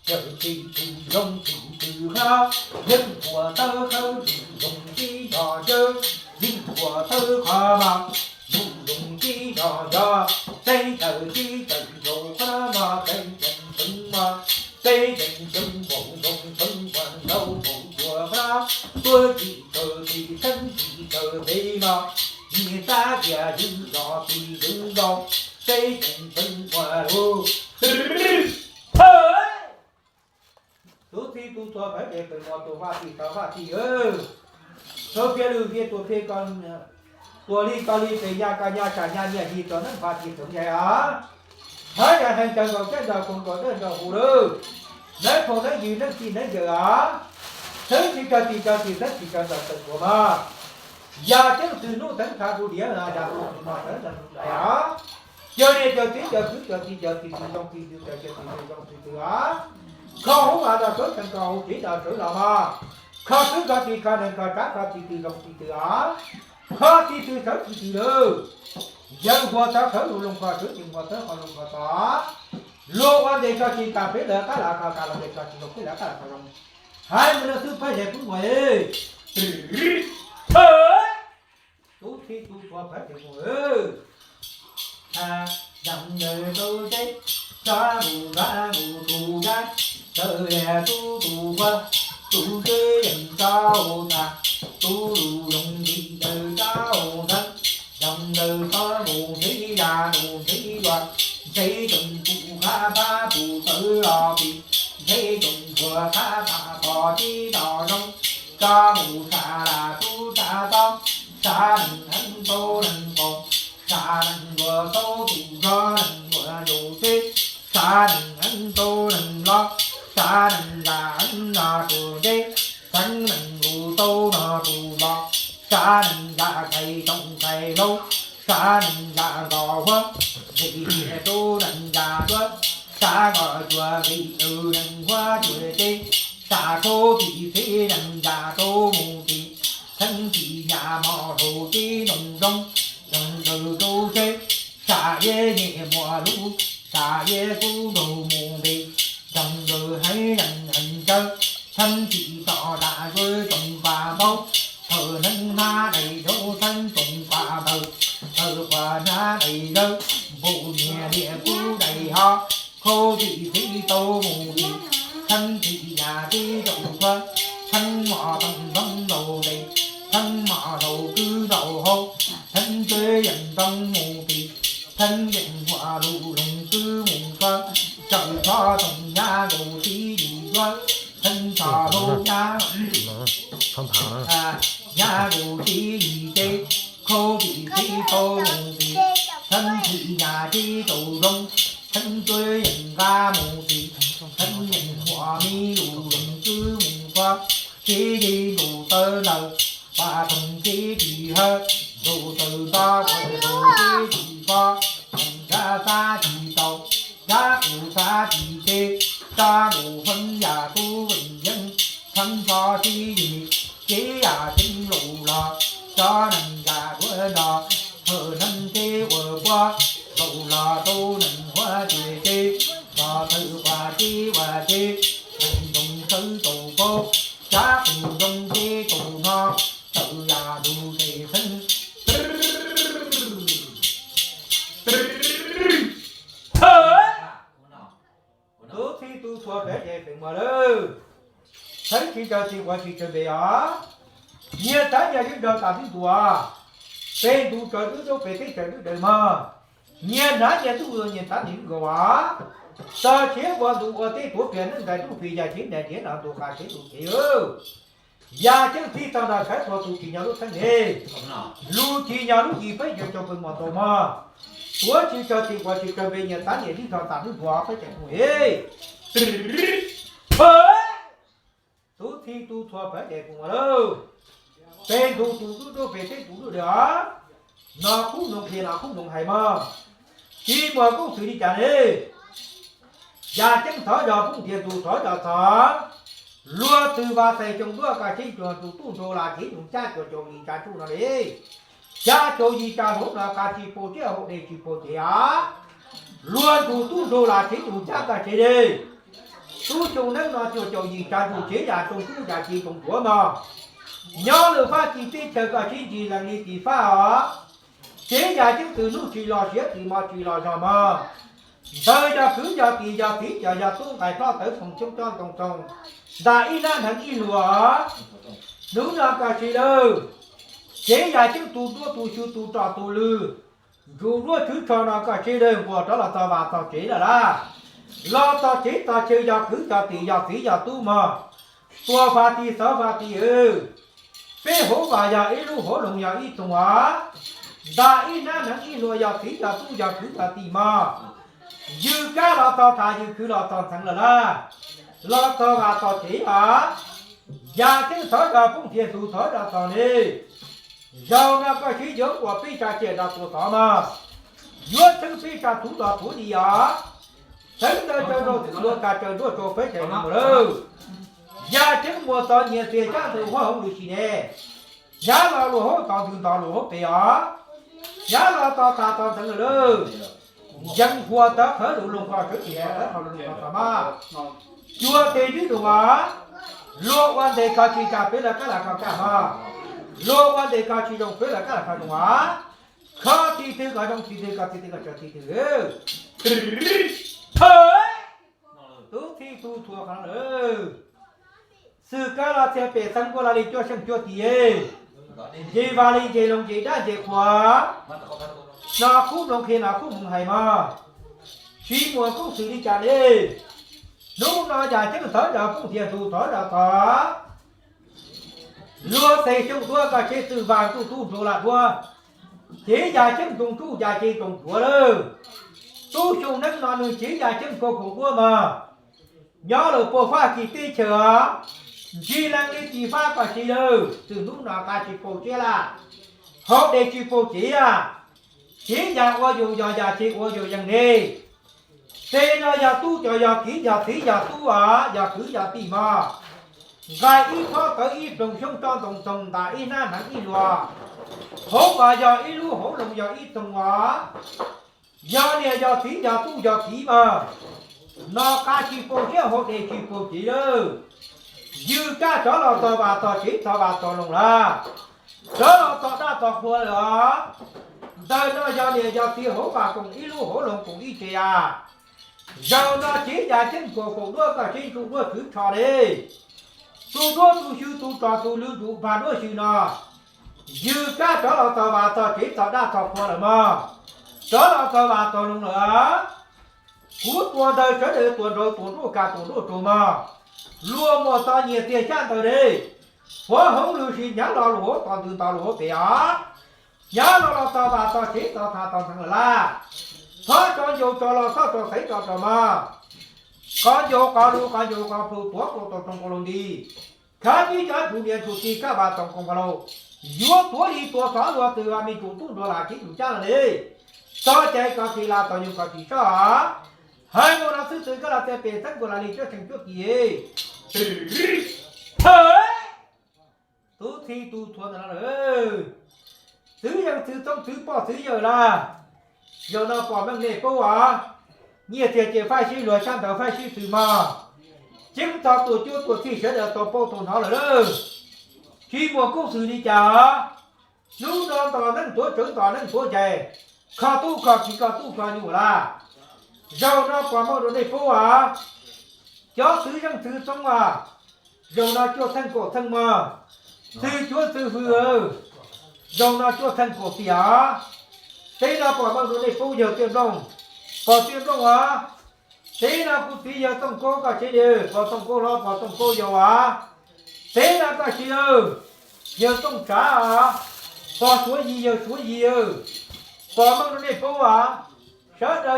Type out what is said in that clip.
Yawg txiv tub zoo txiv tw hnab, yeej ua tawb khawb lus zoo tib nco cawb, yeej ua tawb qhov mas lus zoo tib nco nco. Teb tawm tib tawm nkaus qhov no, teb ceev xeev mas, teb ceev xeev npaum zoo xeev npaum nkaus npaum cuag qhov no, tuaj tsis kaw tsis txheeb tsis kaw txiv mas, niag xab tias ywg zos tsis ywg nkaus, teb ceev xeev ua lug. Tub txib tub txhua pheev ces pem mos tus vaj tij tau vaj tij, txhob phiaj lwj phiaj tua phiaj ko, tua li ko li pes nyaj ko nyaj tsam nyaj nyiaj yig rau neej pha tij txheeb ncaim os. Hab yog heev cawv nkaus caj nraug koog nkaus dawj nraug hu lawm, neeb phooj neeb ywg neeb txij neeb yawm os. Txheeb tsis raug txim raug txim txheeb tsis raug ntaus tawm tuag mas. Yog ceeb txwm hnub teev khav du diav, yog tus txwm no teev ntaus tus dais os. Cov niam cov txiv cov kwv cov tij cov txiv tw zoo txiv tw, cov txiv tw zoo txiv tw os. Kho hub av los sawv, kho hub tsev los sawv los mas, kho xwb kho tsis kho neeg kho tsav kho txiv tw zoo txiv tw os. Kho txiv tw sawv txiv tw lawm, yawg huas txawv sawv lug, loog kho sawv tsees huas txawv kho loog kho txog. Luag ua ntej kho tsis tas peb lawv qab los kho, tas los ntej kho tsis zoo peb lawv qab los kho zoo. Hais mus no xwb pab yawg pub muag. Tub txib tub txhua pheev ces mus. Yog ntawd tub txib, tsob mus nrog mus tus yaj, txawm yog tub tus huab, tub txib yeej tsob mus tag, tub lus zoo li ntawd tsob mus thawb. Yog ntawd tsob mus ntxhib ya mus ntxhib dua, ntxhib tsoom pum qhab pab pum tawv los pis, ntxhib tsoom puag qhab pab pom tib tog zoo. Tsob mus sam las tub sam tob, sam neeg heev tau neeg qaug, sam neeg luag tau tus zog neeg luag yus teb, sam neeg heev tau neeg los, sam neeg yam heev no tus ntxhib, sam neeg lus tau no tus los, sam neeg yam qhais tsoom qhais hlau, sam neeg yam ntos huab, nqis tias tub neeg yam duab, sam nqos cuag nqis lwm neeg huab cuag teb, sam khaub txim txhib neeg yam tub mus txi, theeb txim yam mos hauv tib nroog zoo, nroog ntawd tub txib, sam yeb nyem muas lub, sam yeb kub nraug mus nqis, nroog ntawd heev neeg heev tsawv, theeb txim tom dam zuav tsoom pas npaub, thawm neeb hnab dais zaub theeb tsoom pas npawg, thawm quas hnab dais zawb, npaum niag liam kub dais hov, khaub txim txhib tau mus txi, theeb txim yam tib tau tshuab, theeb mos toom nroo laus nqis, theeb mos laus kub nraug hauv, theeb txwb yeej nroo mus txi, theeb yeej huam lus loog kub mus tshuab, tsawm txhob toom nyab nkaus tib yim duab, theeb txhob hlub nyab, nyab nkaus tib yim teb, khaub txim txhib tau mus txi, theeb txim yam tib tau zoo, theeb txwb yeej nqa mus txi, theeb yeej huam mi lus loog kub mus tshuab, tib yim nkaus tawv ntawd, pas thoom tib tsis hawb, nkaus tawv nto kuas nkaus tib tsis pob, nrab xab tsis tau, nrab qus xab tsis teb, tsob nkaus feeb yam tub veej yeeb, theeb txhob tib yim, tib yam tseeb lus los, tsob neeg yam duab nto, thawm neeg teb ua puab, laus los tub neeg huab tib teb, nto thawm quas tib ua teb, neeg ntoo sawv tau paub, sab qus zoo teb tau no, tawm yam lus tes xeeb. Tub txib tub txhua pheev ces pem muag lawm. Theeb tsis raug txim quav tsis raug npe os. Nyias txav nyias lub nrog tas lub ntuas. Pem ntuj tsaws lub dub pem teb tsaws lub dawm mog. Nyias hnav nyias ntuj nyias txav nyias lub nkaus as. Txog tshiab ua ntu ua teb tuav pliag neej ntais ntuj plig yam tsev ntais ntiav no ntu qas tsev ntu tsev. Yam ceeb txhij txog nrog tshawv txhua tus tsis nyob lub theeb ne. Lub tsis nyob lub yim peb yuav cov pw mos tau mog. Tuav tsis raug txim quav tsis raug npe nyias txav nyias lub nrog tas lub ntuas peb cov phooj ywg. Tub txhij tub txhua pheev ces pem muag lawm. Pem ntuj tus dub dub pem teb tus dub dawm os. No qub noo qhia no qub noo hais mog. Tsis muaj koob txwm li cas ne. Yam ceeb thov zog poob ntiag tus thov zog txog. Luag twg vas xais coo duab kaj tsheb cuag tus tub nraug las tsev nus cab cuag caum yim tsa tsuj no li. Cab caum yim tsa hauv no kaj tsis pau tsiab hauv dej tsis pau cev os. Luag tus tub nraug las tsev nus cab kaj tsev li. Tub xyoo neeb no cuag caum yim tsav ntsug tsev yam tsoos tsuj yam ci tsoos tuav mog. Nyob lwm faj ci teb chaws koj sib ntsib lees li tis faj os. Tsev yam ceeb txwm nuj tsis los siav txwm mos tsis los zog mog. Ntawd yog kwv yog tij yog txiv yog yog tub nqaim hlob tawv txhoov xyoob tsob ntoo txoos, ntas ib nab hneev ib luag. Hnub no koj sib lawm, tsev yam ceeb tus duab tus xyu tus tsom tus lw, ntsuj duab tswv tsho no koj sib lawm nquas rov los txog vaj txog tsev lawm laj. Los txog tsev txog chaw yog kwv yog tij yog txiv yog tub mog. Tuam faj tij xov faj tij, peb hauv vaj yog ib lub hauv loog yog ib tug os. Ntas ib nab hneev ib luag yog txiv yog tub yog kwv yog tij mog. Ywg kab los txog tham ywg khwv los txog ntxheev lawm laj. Los txog vaj txog tsev os. Yam ceeb thov zam poob thiaj tus thov zam txog li. Zaum no koj sib yuav ua peb tsa ciam zam tua tod mog. Yuav txheeb peb tsa tuv los tuav li os. Txheeb ntawd tsaws rau txwm luag kag tsaws nruab rau peb tsa mus lawm. Yam ceeb muas txog nyias txiag xyab ntawd huab hauv lwm sim ne. Hnyav los luag hauv tod ntws ntog luag hauv pes os. Hnyav los tog tas tog ntxeev lawm lawm. Yees huas tawv qhawv lug loog kho sawv tsees qhawv qhov lug loog kho txog mog. Cuag tes ntswb dum os. Luag ua ntej kho tsis kam peb lawv kab lam kho kaj mog. Luag ua ntej kho tsis zoo peb lawv kab lam kho zoo os. Kho txij twg kho zoo txij twg, kho txij twg kho tsawg txij twg. Thawj, tub txhij tub thuav qhov no lawm. Xwm kab los txhiaj pem xeeb nkuaj los li cuaj seej cuaj tis, nce vaj li nce loog nce dab nce qhuav, no qub noo qhia no qub moov hais mog. Siv muas koob xwm li cas li. Hnub no yam ceeb thov zam poob thiaj tus thov zam txog. Luag xeem xyoo duab koj seb txwj vaj txuj tub nrug lam duab. Cev yam ceeb tsoos tsuj yam ceeb tsoos tuav lawm. Tub xyoo neeb no nws cev yam ceeb khuam khuam duab mog. Nyob lawm puag faj kis teb chaws os. Ntsig leej li tis faj koj sib lawm, txwm hnub no qab tsis paub siab laj, hauv dej tsis paub cev a. Cev yam ua yus yog yam cev ua yus yeej ne. Tej no yog tub cov yog kiv yog txiv yog tub os, yog kwv yog tij mog. Nqaij ib thob tawv ib ploog xyoob tsob ntoo txoog ntas ib hnab hneev ib luag. Hauv vaj yog ib lub hauv loog yog ib txoog os. Yog niam yog txiv yog tub yog kiv mog. No qab tsis paub siab hauv dej tsis paub cev lawm. Ywg kab rov los txog vaj txog tsev txog vaj txog loog lawm. Rov los txog dab txog qhua lawm os. Ntawm no yog niam yog txiv hauv vaj koom ib lub hauv loog koom ib tsev a. Zaum no cev yam ceeb khuam khuam duab koj seb ntsuj duab tswv tsho li. Tus duab tus xyw tus tsom tus lw ntsuj pag duab xyw no. Ywg kab rov los txog vaj txog tsev txog dab txog qhua lawm mog. Rov los txog vaj txog loog lawm. Kuv tua ntawd sawv daws tua nraud tua nruab kag tua nruab rau mog. Luag muas txog nyias txiag xyab ntawd li. Huab hoob lwm sim hnyav los luag hauv tod ntws ntog luag hauv pes os. Hnyav los los txog vaj txog tsev txog tham txog ntxeev lawm laj. Txhob tso ncaus tso los txhob tso xaiv tso tso mog. Qhov ncaus qhov lus qhov ncaus qhov plhu tuav rau tau roog ua lug nti. Khav pib cov ntsuj niam ntsuj txiv kab vaj txoom koom vaj laug, yuav tuav li tua xov luag twg vaj me ntsuj tub nrog lam kev yus cab lawm li. Txog cai koj tsis laj txog nyuag koj tsis sab os. Hais mus no xwb txwv kab los txia pem xeeb nkuaj los li cuaj seem cuaj tis. Thawj, tub txhij tub thuav ntawm no lawm. Txwv yeej txwv txoob txwv poj txwv yawm laj. Zaum no pom meej nej paub as, nyiaj txiag ces faib sib luag xyab ntawv faib sib tw mog. Ceeb txog tuam cuab tuam txhij sawv daws tau paub tau hnov lawm lawm. Tsis muaj koob xwm li cas os. Hnub no ntos neej tuav tsawv ntos neej tuav ncaig, kho tub kho kiv kho tub kho nyuj laj. Zaum no pom meej rau nej paub as, cov txwv yeej txwv txoob as. Zaum no cuaj txheej kaum txheej mog, txwv cuab txwv hws. Zaum no cuaj txheej kaum tiam os. Teb no pom meej rau nej paub yawg Tiaj Nplooj, pog Tiaj Nplooj as. Teb no kuv txiv yawg Tooj Kaub koj seb li, pog Tooj Kaub hlob pog Tooj Kaub yau as. Teb no koj seb lawm, yawg Tooj Tsav as, pog Suav Yis yawg Suav Yis. Pom meej rau nej paub as, sawv daws